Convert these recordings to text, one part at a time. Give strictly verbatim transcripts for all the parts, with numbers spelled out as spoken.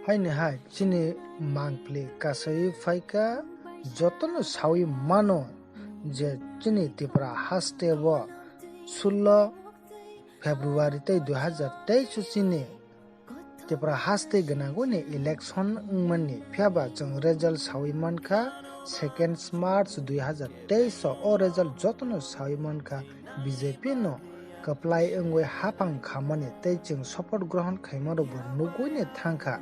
Haini hai chini mangpli kasai phaikha, jotono sawi mano je chini Tripura haste o sullo February tei dui hazar teis o chini Tripura haste gwnangwi ni election wngmani, phiyaba chwng result sawi mankha second March dui hazar teis o. O result jotono sawi mankha, B J P no kwplai wngwi haphang khamani tei chwng support grohon khaimarokbo nugwi ni thangkha.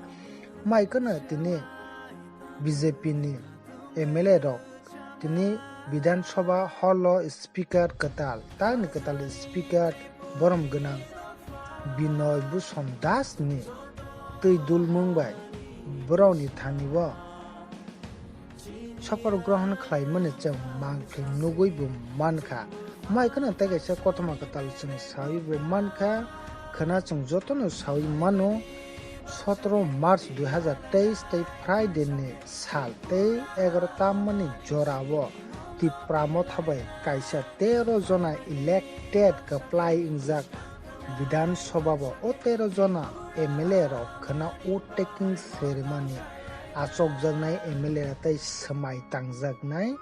Mai kheno tini B J P ni M L A rok tini Bidhan Sabha hall o speaker kwtal, tangni kwtal speaker borom gwnang Binoy Bhushon Das ni twi dulmung bai borokni thani o support grohon khlaimani chwng mangpli nugwi bo mankha. Mai kheno tei kaisa kothoma kwtal chwng sawi bo mankha, khwna chwng jotono sawi mano, sotoro March dui hazar teis tei Friday ni sal tei egaroh tammani jora o Tipra Motha bai kaisa tero jona elected kwplai wngjak Bidhan Sabha o. O tero jona M L A rok khwna vote taking ceremony achokjaknai M L A tei swmai tangjaknai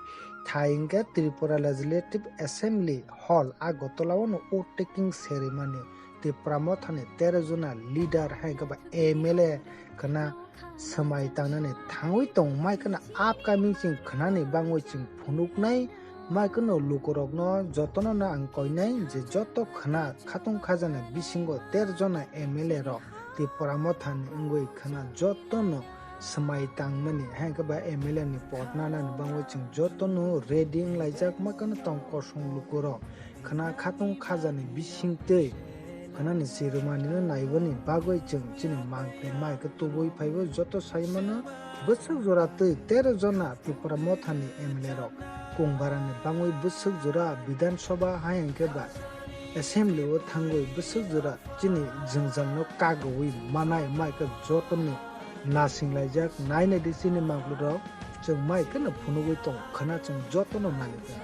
thai hwnkhe Tripura Legislative Assembly Hall Agartala o no vote taking ceremony. Tipra Motha ni tero jona leader hai khe ba M L A khwna swmai tangnani thangwi tong mai kheno upcoming chwng khwnani bangwi chwng phunuknai. Mai kheno lukurokno jotono no ang koinai je joto khwna khatung khajana bisingo tero jona M L A rok Tipra Motha ni wngwi khwna jotono swmai tangmani hai khe ba M L A ni pot nanani bangwi chwng jotono ready wnglaijak ma kheno tong kosong lukurok. Khwna khatung khajani bisingtwi khwnani chirimanino naiboni bagwi chwng chini mangpli mai khe tubui phaibo. Joto sai mano bwswk jora twi tero jona Tipra Mothani M L A rok kung barani bangwi bwswk jora Bidhan Sabha hai hwnkhe ba Assembly o thangwi bwswk jora chini jwngjal no kagwi manai mai khe jotono nasing laijak. Nai naidi chini mangpli rok chwng mai kheno phunugwi tong khwna chwng jotono nai khe.